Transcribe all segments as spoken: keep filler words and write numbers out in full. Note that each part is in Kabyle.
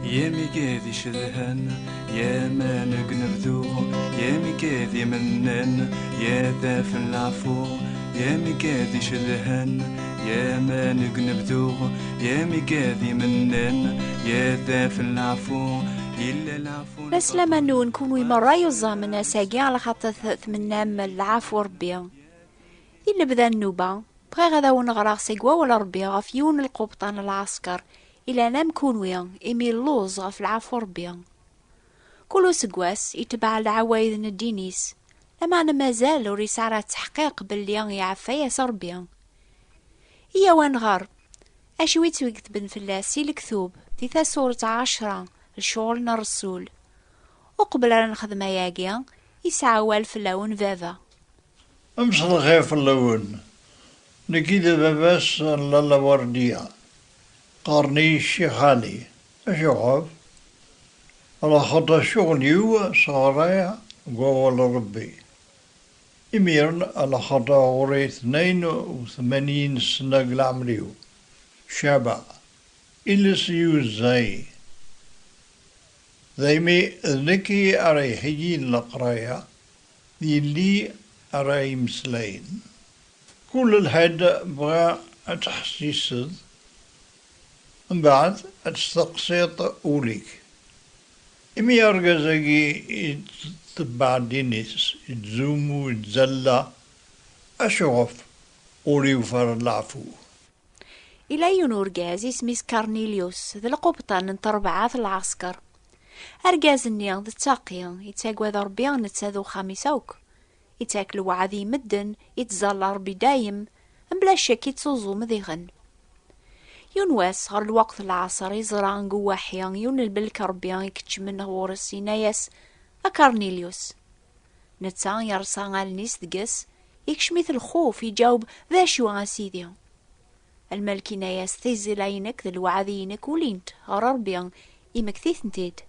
Yamigad icedhan, yaman deg unebdu, yamigad imennan, yadaf n leɛfu, yamigad icedhan, yaman deg unebdu, yamigad imennan, yadaf n leɛfu, yella leɛfu. Laslama-nwen kunwi merra yuẓamen ass-agi, ala xaṭer tmennam leɛfu Rebbi. Di lebda n nnuba, bɣiɣ ad awen-ɣreɣ seg wawal Rebbi ɣef yiwen n lqubṭan n lɛesker, ilan am kunwi, imi lluẓ ɣef lɛafu Rebbi. Kul useggas, itbeɛ leɛwayed n ddin-is, lameɛna mazal ur yesɛi ara tteḥqiq belli iɛeffa-yas Rebbi. Iyaw ad nɣer acu i tt-iketben fell-as si lektub di tasuret ɛecra, lecɣal n Ṛṛesul. Uqbel ara nexdem ayagi, isɛa awal fell-awen baba. Mselxir fell-awen. Nekki d baba-s n Lalla Werdiya. Qqaren-iyi Ccix Ɛli. Acuɣef? Ala xaṭer ccɣel-iw sɣareɣ deg wawal n Ṛebbi. Imiren, ala xaṭer ɣur-i tnayen u tmanyin sna deg leɛmer-iw. Ceɛbeɣ. Iles yuzay. Daymi d nekki ara iheyyin leqraya, d yelli ara imeslayen. Kul lḥedd bɣa ad tḥessiseḍ, mbeɛd ad testeqsiḍ ul-ik. Imi argaz-agi ittebbeɛ ddin-is, ittzumu, ittzalla, acuɣef ur yufi ara leɛfu? Ila yiwen urgaz, isem-is Karnilyus, d lqubṭan n terbaɛt n lɛesker. Argaz-nni d ttaqi, yettagad Ṛebbi netta d uxxam-is akk. Ittak lweɛd i medden, ittẓalla Ṛebbi dayem, mebla ccek ittuẓum diɣen. Yiwen wass, ɣer lweqt n lɛeṣer, iẓra deg uwaḥi yiwen n lmelk Ṛebbi ikeččmen ɣur-s, yenna-yas: "A Karnilyus." Netta yerṣa allen-is deg-s, ikcem-it lxuf, iǧaweb: "D acu, a Sidi?" Lmelk yenna-yas: "Tiẓilla-inek d lweɛd-inek ulint ɣer Ṛebbi, imekti-tent-id.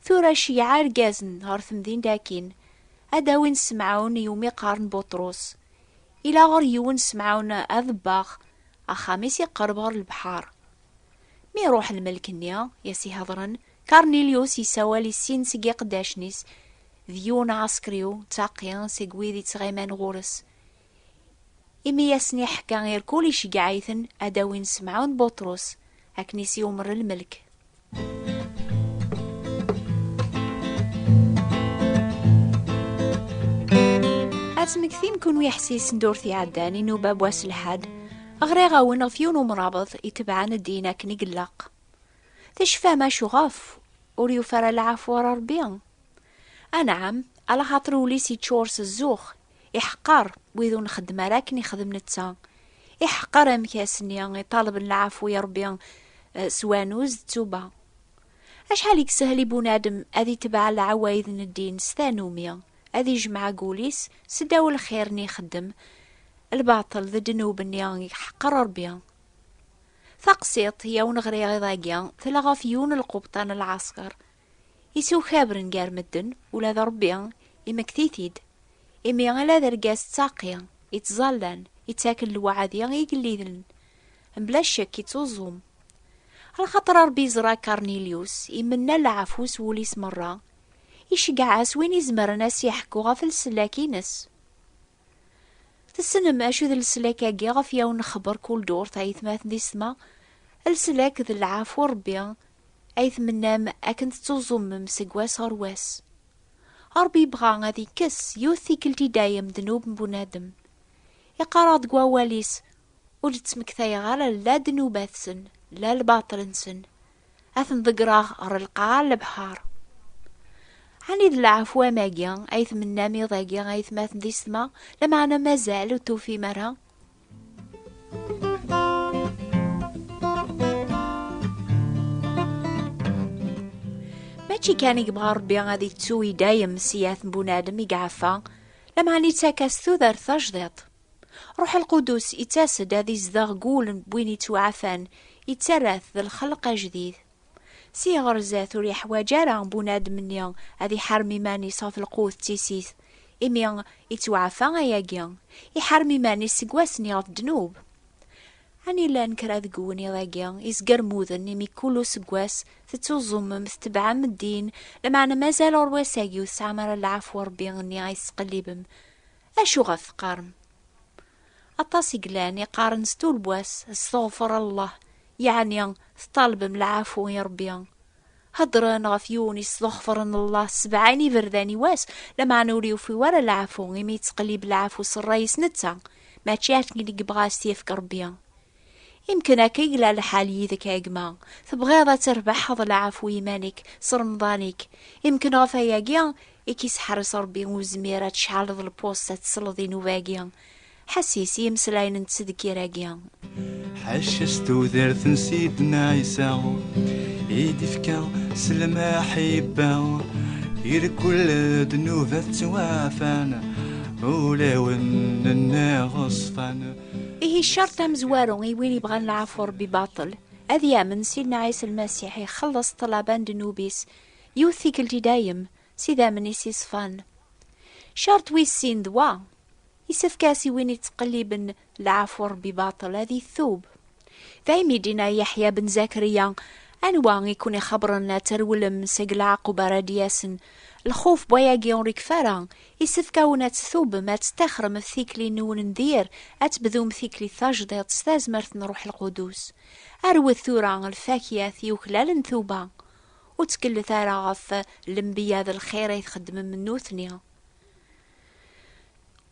Tura ceyyeɛ irgazen ɣer temdint akkin, ad d-awin Semɛun i umi qqaren Buṭrus. Ila ɣer yiwen Semɛun aḍebbax, axxam-is iqerreb ɣer lebḥer." Mi iruḥ lmelk-nni, i as-iheḍren, Karnilyus yessawal i sin seg iqeddacen-is, d yiwen ɛaskriw, ttaqi seg wid ittɣiman ɣur-s. Imi i asen-iḥka irkul, iceggeɛ-iten ad d-awin Semɛun Buṭrus, akken i s-yumer lmelk. Ad tmektim kunwi iḥsisen d ur t-iɛeddan i nnuba n wass lḥad, ɣriɣ-awen ɣef yiwen umrabeḍ itebɛen ddin akken i ilaq. Tecfam acuɣef ur yufi ara lɛafu ara Ṛebbi? Anɛam, alaxaṭer ul-is iččur s zzux, iḥeqqer wid ur nxeddem ara akken ixdem netta, iḥeqqer amek ass-nni iṭalben lɛafu i Ṛebbi, eh, s wanuz d ttuba. Acḥal i yeshel i bunadem ad itbeɛ leɛwayed n ddin s tanumi, ad ijmeɛ deg wul-is seddaw lxir-nni ixeddem, lbaṭel d ddnub-nni iḥeqqer Ṛebbi. Taqsiṭ i awen-ɣriɣ iḍ-agi tella ɣef yiwen n lqubṭan n lɛesker, isukabren gar medden, ula d Ṛebbi imekti-t-id, imi ala d argaz ttaqi, ittẓallan, ittaken lweɛd i igelliden, mebla ccek ittuẓum. Lxaṭer Ṛebbi iẓra Karnilyus, imenna leɛfu s wul-is merra, iceggeɛ-as win izemren ad s-yeḥku ɣef leslak-ines. Tessnem acu d leslak-agi ɣef yawen nexber kul durt, aytmaten d isetma? Leslak d lɛafu Ṛebbi, ay tmennam akken tettuẓumem seg wass ɣer wass. Ṛebbi yebɣa ad ikkes yiwet tikkelt i dayem ddnub n bunadem. Iqqar-aɣ deg wawal-is: "Ur d-ttmektayeɣ ara la ddnubat-nsen, la lbaṭel-nsen. Ad ten-ḍeggreɣ ɣer lqaɛa n lebḥer." Ɛni d leɛfu am agi ay tmennam iḍ-agi, aytmaten d isetma, lameɛna mazal ur tufim ara? Mačči kan i yebɣa Ṛebbi ad ittu i dayem siyat n bunadem i iɛeffa, lameɛna ittak-as tudert tajdiṭ. Ṛuḥ Lqudus ittas-d ad izdeɣ deg wul n win ittwaɛfan, ittarra-t d lxelq ajdid. Si ɣer zdat ur yeḥwaǧ ara bunadem-nni ad iḥarem iman-is ɣef lqut d tissit, imi ittwaɛfa ayagi, iḥarem iman-is seg wass-nni ɣef ddnub. Ɛni llan kra deg-wen iḍ-agi izgermuden imi kul useggas tettuẓumem, tetbeɛem ddin, lameɛna mazal ɣur wass-agi ur tesɛam ara lɛafwa n Ṛebbi-nni ay tettqellibem? Acu ɣef teqqarem? Aṭas i yellan iqqaren s tulwas, "Steɣfer Allah", yeɛni teṭṭalbem lɛafu i Ṛebbi. Heddren ɣef yiwen yesḍuxfren Allah sebɛin iberdan i wass, lameɛna ur yufi wara lɛafu, imi yettqellib lɛafu s ṛṛay-is netta, mačči akken i yebɣa a s-t-yefk Ṛebbi. Imken akka i yella lḥal yid-k a gma, tebɣiḍ ad terbeḥeḍ lɛafu i yiman-ik s Remḍan-ik. Imken ɣef ayagi i k-iseḥres Ṛebbi ur zmir ad tceɛleḍ lpust ad tesleḍ i nnuba-agi. Ḥessis i yimeslayen n ttdekkir-agi. Ḥaca s tudert n Sidna Ɛisa i d-ifka s lmaḥibba, irkul ddnubat ttwaɛfan, ulawen nneɣ ṣfan. Ihi ccerṭ amezwaru i win ibɣan lɛafu Ṛebbi baṭel, ad yamen Sidna Ɛisa Lmasiḥ ixelleṣ ṭṭlaba n ddnub-is yiwet tikkelt i dayem s idammen-is iṣfan. Ccerṭ wis sin d wa, isefk-as i win ittqelliben lɛafu Ṛebbi baṭel ad itub. Daymi d-yenna Yeḥya ben Zakriya, anwa i ken-ixebbren ad trewlem seg lɛaqub ara d-yasen? Lxuf n wayagi ur ikfi ara, isefk-awen ad tettubem, ad tettaxrem ɣef tikli-nwen n dir, ad tebdum tikli tajdiṭ s tazmert n Ṛuḥ Lqudus. Rwet tura lfakya yuklalen tuba, ur ttkellet ara ɣef lenbiya d lxir ay txeddmem nutni.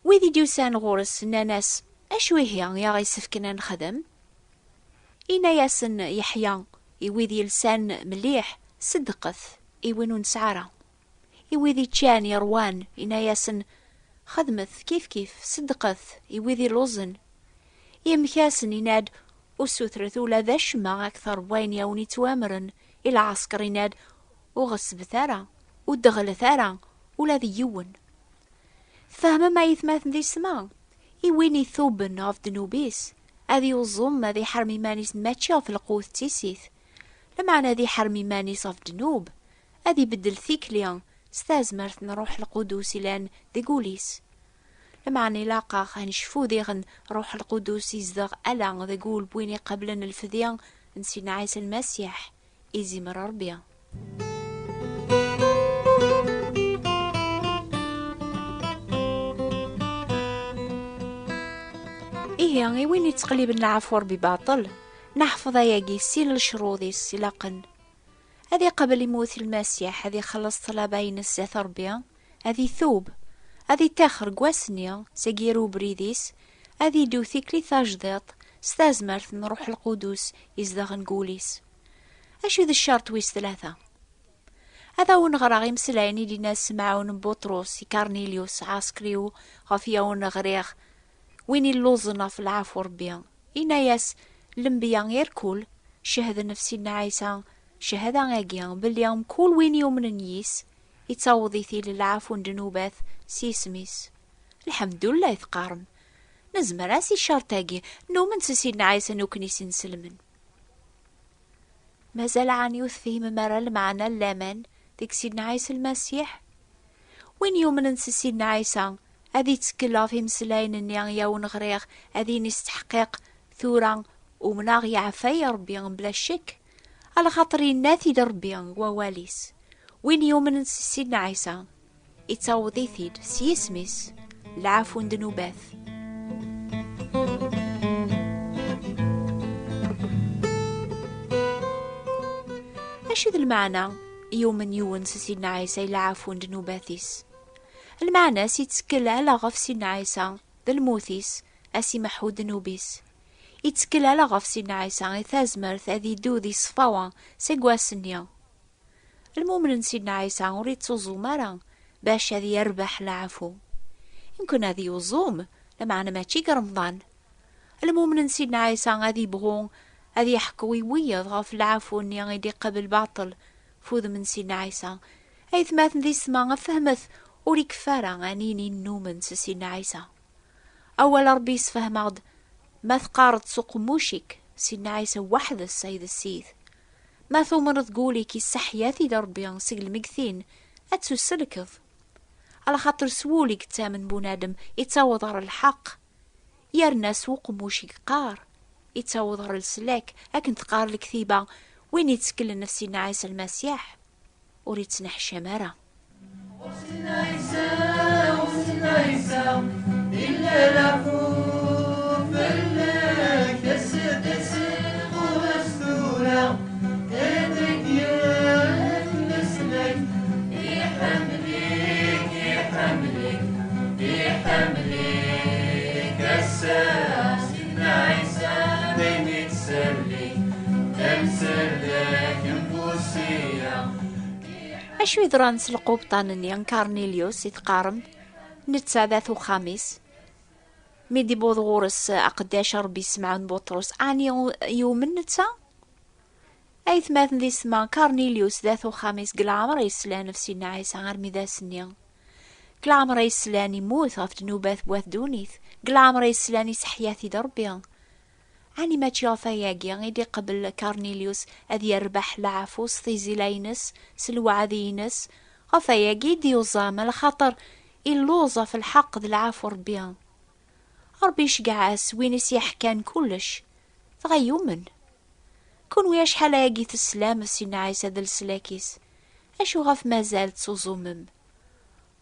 Wid i d-yusan ɣur-s nnan-as, "Acu ihi i aɣ-isefken ad nexdem?" Inna-yasen Yeḥya i wid yelsan mliḥ, "Sedqet i win ur nesɛi ara." I wid iččan yerwan, inna-yasen, "Xedmet kifkif, sedqet i wid illuẓen." Yemk-asen, inna-d, "Ur sutret ula d acemma akter n wayen i awen-ittwamren." I lɛesker, inna-d, "Ur ɣeṣbet ara, ur deɣlet ara ula d yiwen." Tfehmem ay atmaten di ssma? I win ituben ɣef ddnub-is, ad yuẓum, ad iḥrem iman-is mačči ɣef lqut d tissit, lameɛna ad iḥrem iman-is ɣef ddnub, ad ibeddel tikli s tazmert n Ṛuḥ Lqudus ilan deg wul-is. Lameɛna ilaq-aɣ ad necfu diɣen Ṛuḥ Lqudus izdeɣ ala deg wul n win iqablen lfedya n Sidna Ɛisa Lmasiḥ, izimer Ṛebbi. Ihi, i win yettqelliben lɛafu Ṛebbi baṭel, neḥfeḍ ayagi sin lecruḍ-is ilaqen. Ad iqabel lmut Lmasiḥ, ad ixelleṣ ṭṭlaba-ines zdat Ṛebbi, ad itub, ad ittaxer deg wass-nni seg yir ubrid-is, ad iddu tikli tajdiṭ s tazmert n Ṛuḥ Lqudus izedɣen deg wul-is. Acu d ccerṭ wis tlata? Ad awen-ɣreɣ imeslayen i d-yenna Semɛun n Buṭrus i Karnilyus Ɛaskriw ɣef yawen ɣriɣ, win illuẓen ɣef lɛafu Ṛebbi. Yenna-yas, lenbiya irkul cehden ɣef Sidna Ɛisa cchada-agi, belli mkul win yumnen yis, ittaweḍ-it-id lɛafu n ddnubat s yisem-is. Lḥemdullah, i teqqarem. Nezmer-as i ccerṭ-agi, numen s Sidna Ɛisa, nukni s inselmen. Mazal ɛni ur tefhimem ara lmeɛna n laman deg Sidna Ɛisa Lmasiḥ? Win yumnen s Sidna Ɛisa, ad ittkel ɣef imeslayen-nni i awen-ɣriɣ, ad yini s tḥeqqiq, tura umneɣ yeɛfa-yi Ṛebbi mebla ccek, alaxaṭer yenna-t-id Ṛebbi deg wawal-is. Win yumnen s Sidna Ɛisa, ittaweḍ-it-id s yisem-is lɛafu n ddnubat. Acu d lmeɛna yumen yiwen s Sidna Ɛisa i lɛafu n ddnubat-is? Lmeɛna-s ittkel ala ɣef Sidna Ɛisa d lmut-is, a s-imeḥḥu ddnub-is. Ittkel ala ɣef Sidna Ɛisa i tazmert ad iddu d iṣfawa seg wass-nni. Lmumen n Sidna Ɛisa ur ittuẓum ara bac ad yerbeḥ lɛafu. Yemken ad yuẓum, lameɛna mačči deg Remḍan. Lmumen n Sidna Ɛisa ad ibɣu ad yeḥku i wiyaḍ ɣef lɛafu-nni i d-iqabel baṭel f udem n Sidna Ɛisa. Aytmaten di ssma, fehmet, ur ikfi ara ad nini nnumen s Sidna Ɛisa. Awal Ṛebbi yessefhem-aɣ-d, ma teqqareḍ s uqemmuc-ik, Sidna Ɛisa weḥd-s ay d Ssid. Ma tumneḍ deg wul-ik isseḥya-t-id Ṛebbi seg lmegtin, ad tuselkeḍ. Alaxaṭer s wul i yettamen bunadem, ittaweḍ ɣer lḥeqq. Yerna s uqemmuc i yeqqar, Ittaweḍ ɣer leslak, akken teqqar lektiba, win itteklen ɣef Sidna Ɛisa Lmasiḥ, ur ittneḥcam ara. Acu yeḍran s lqubṭan-nni n Karnilius i teqqarem? Netta d at uxxam-is. Mi d-iwweḍ ɣur-s aqeddac Ṛebbi Semɛun Buṭrus, ɛni yumen netta? Aytmaten d yessetma, Karnilius d at uxxam-is deg leɛmer yeslan ɣef Sidna Ɛisa armi d ass-nni. Deg leɛmer yeslan immut ɣef ddnubat n wat ddunit, deg leɛmer yeslan iseḥya-t-id Ṛebbi. Ɛni mačči ɣef ayagi i d-iqbel Karnilius ad yerbeḥ leɛfu s tiẓila-ines, s lweɛd-ines? Ɣef ayagi i d-yuẓam, alaxaṭer illuẓ ɣef lḥeqq d leɛfu Ṛebbi. Ṛebbi iceggeɛ-as win i s-yeḥkan kullec, dɣa yumen. Kunwi acḥal ayagi teslam ɣef Sidna Ɛisa d leslak-is, acu ɣef mazal tettuẓumem?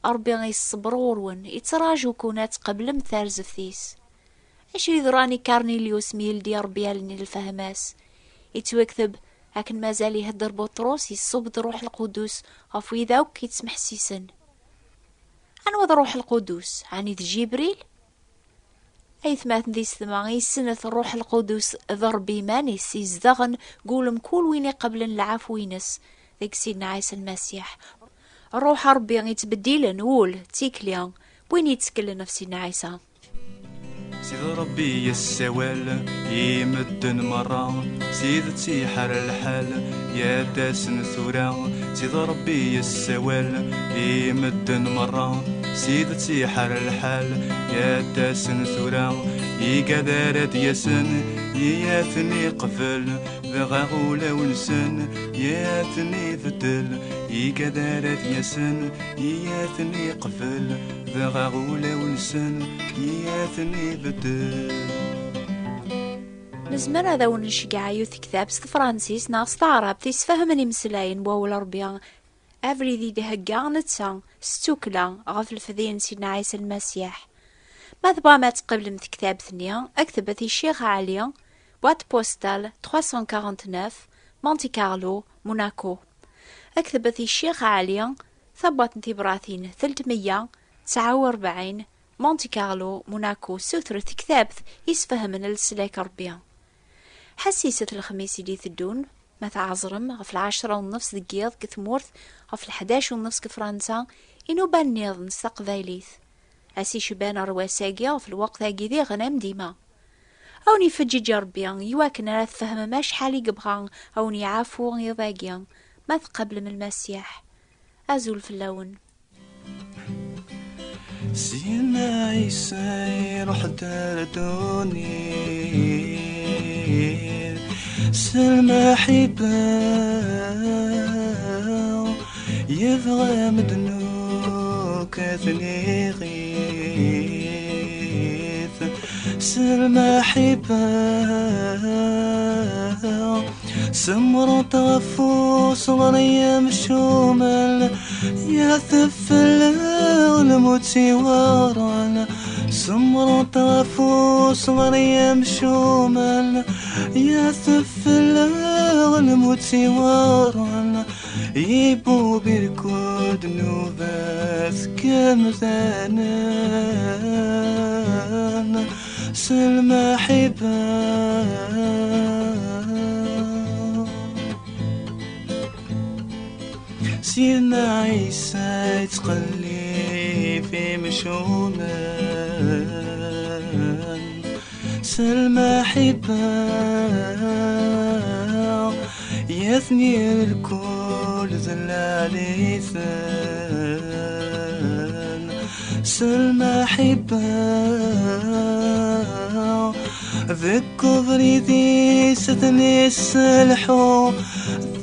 Ṛebbi iṣṣebber ɣur-wen, ittraǧu-ken ad tqeblem tarzeft-is. Acu yeḍran i Karnilius mi yeldi Ṛebbi allen n lfehma-s? Ittwakteb, akken mazal ihedder Buṭrus, iṣubb-d Ṛṛuḥ Lqudus ɣef wid akk yettmeḥsisen. Anwa d Ṛṛuḥ Lqudus? Ɛni d Ǧibril? Aytmaten d yessetma, yessenf Ṛṛuḥ Lqudus d Ṛebbi iman-is, izedɣen deg wul mkul win iqeblen lɛafu-ines deg Sidna Ɛisa Lmasiḥ. Ṛṛuḥ n Ṛebbi yettbeddilen ul d tikli n win yetteklen ɣef Sidna Ɛisa. Sidi Ṛebbi yessawal i medden merra, s tidet iḥar lḥal, yat-asen tura. Sidi Ṛebbi yessawal i medden merra, s tidet iḥar lḥal, yat-asen tura. Igad ara d-yasen, i ad ten-iqbel, dɣa ulawen-nsen i ad ten-ibeddel. Igad ara d-yasen, i ad ten-iqbel, dɣa ulawen-nsen i ad ten-ibeddel. Nezmer ad awen-nceggeɛ yiwet tektabt s tefransist neɣ s taɛrabt isfehmen imeslayen n wawal Ṛebbi, abrid i d-ihegga netta s ttukla ɣef lefdi n Sidna Ɛisa Lmasiḥ. Ma tebɣam ad tqeblem tektabt-nni, ktbet i Ccix Ɛli, boîte postale trois cent quarante-neuf, Monte Carlo, Monaco. Ktbet i Ccix Ɛli, tabwaṭ n tibratin telt meyya tesɛa u rebɛin, Monte Carlo, Monaco, sutret tektabt isfehmen leslak Ṛebbi. Ḥassiset lexmis i d-iteddun, ma tɛeẓrem, ɣef lɛecra u nnefs deg yiḍ deg tmurt, ɣef leḥdac u nnefs deg Fransa, inuba nniḍen s taqbaylit. Ass icban ɣer wass-agi, ɣef lweqt-agi diɣen am dima. A wen-ifeǧǧeǧ Ṛebbi, iwakken ara tfehmem acḥal i yebɣa a wen-iɛafu iḍ-agi, ma tqeblem Lmasiḥ. Azul fell-awen. Sidna Ɛisa iruḥ-d ar ddunit s lmaḥibba, yebɣa medden akk ad ten-iɣit s lmaḥibba. Semmṛet ɣef uṣɣer yemcumen, yatef fell-aɣ lmut iweɛṛen. Semmṛet ɣef uṣɣer yemcumen, yatef fell-aɣ lmut iweɛṛen. Ibubb irkul ddnubat kamdanen s lmaḥibba. Sidna Ɛisa yettqellib imcumen s lmaḥibba, yatni lkul d lɛali-ten s lmaḥibba. Deg ubrid-is ad ten-isselḥu,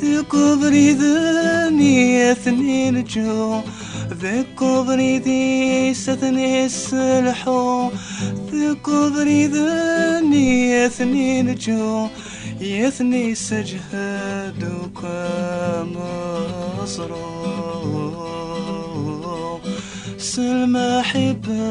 deg ubrid-nni ad ten-inǧu, Deg ubrid-is ad ten-isselḥu, deg ubrid-nni ad ten-inǧu, ad ten-isseǧhed akk ameẓru s lmaḥibba.